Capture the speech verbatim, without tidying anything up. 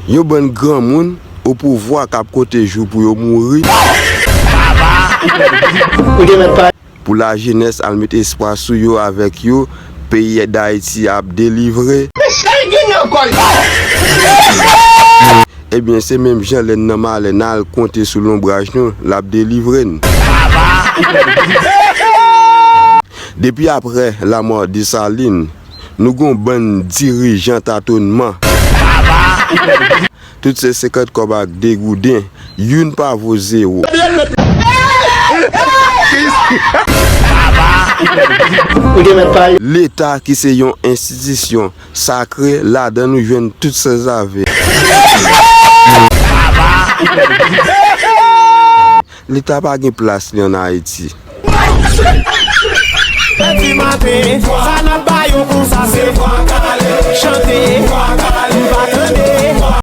Yon bann granmoun opouvwa k ap konte jou pou yo mouri. Pou lajenès al met espwa sou yo, avèk yo, peyi Dayiti ap delivre. Ebyen, se menm jan lè n nan malè, n al konte sou lonbraj nou, l ap delivre n. Depi aprè lanmò Desalin, nou gon bann dirijan tatonman. Tout se senkant kòb ak de gouden, youn pa vo zewo. Leta ki se yon enstitisyon sakre, ladan nou jwenn tout sanzave. Leta pa gen plas li ann Ayiti. Lendi maten, sa n ap ba yo konsa se vwa kale, chante, nou pa tande.